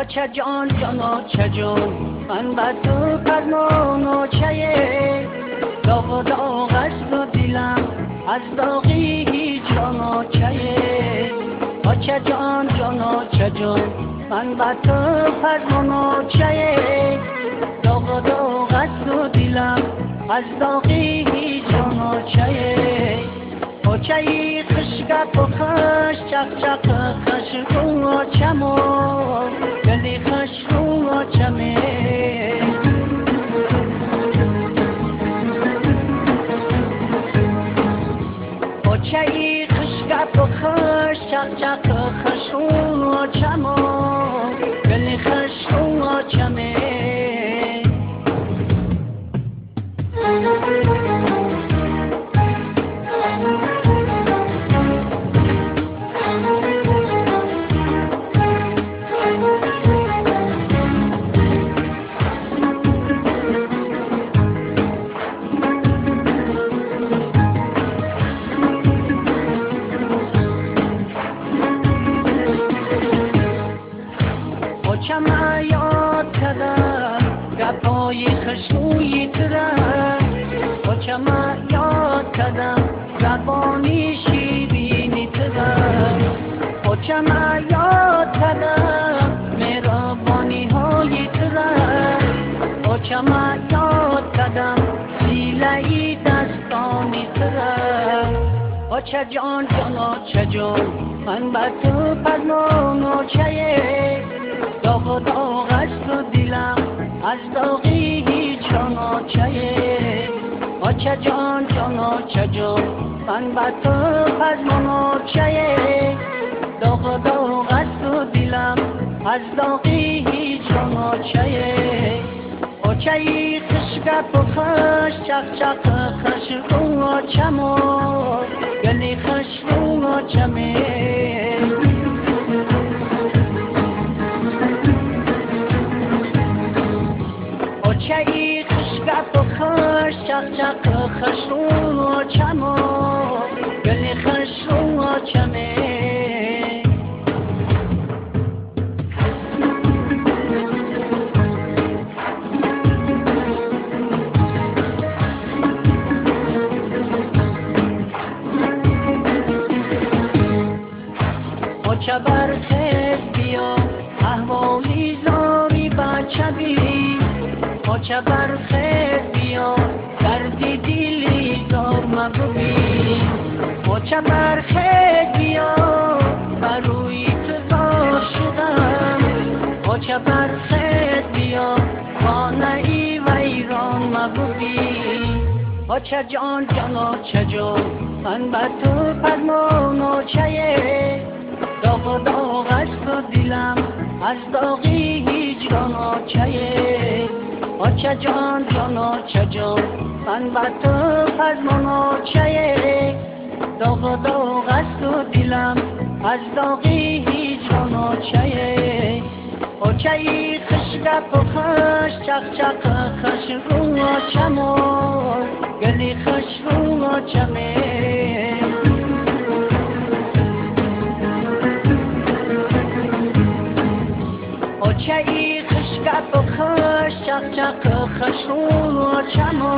Оча ҷон ҷон оча ҷон ман ба ту фармон очае доғ доғ аст дилам аз доғи ҳиҷрон очае оча ҷон ҷон оча ҷон ман ба ту фармон очае доғ доғ аст дилам аз доғи ҳиҷрон очае очаи хушгап ва хуш чақ-чақ хушрӯ очамо гули хушрӯ очаме очаи хушгап ва хуш чақ-чақ хушрӯ очамо гули хушрӯ очаме. Очама ёд кардам гапҳои хушрӯи тура очама ёд кардам забони ширини тура очама ёд кардам меҳрубониҳои тура очама ёд кардам силаи дастони тура оча ҷон ҷон оча ҷон ман ба ту фармон очае доғ доғ аст дилам аз доғи ҳиҷрон очае оча ҷон ҷон оча ҷон ман ба ту фармон очае доғ доғ аст дилам аз доғи ҳиҷрон очае очаи хушгап ва хуш чақ-чақ хушрӯ очамо гули хушрӯ очаме очаи хушгап ва хуш чақ-чақ хушрӯ очамо гули хушрӯ очаме. Оча бархез биё аҳволи зори бача бин оча бархез биё дарди дили зор мабубин оча бархез биё ба рӯи ту зор шудам оча бархез биё хонаи вайрон мабубин оча ҷон ҷон оча ҷон ман ба ту фармон очае доғ доғ аст дилам аз доғи ҳиҷрон очае оча ҷон ҷон оча ҷон ман ба ту фармон очае доғ доғ аст дилам аз доғи ҳиҷрон очае очаи хушгап ва хуш чақ-чақ хушрӯ очамо гули хушрӯ очаме очаи хушгап ва хуш чақ-чақ хушрӯ очамо.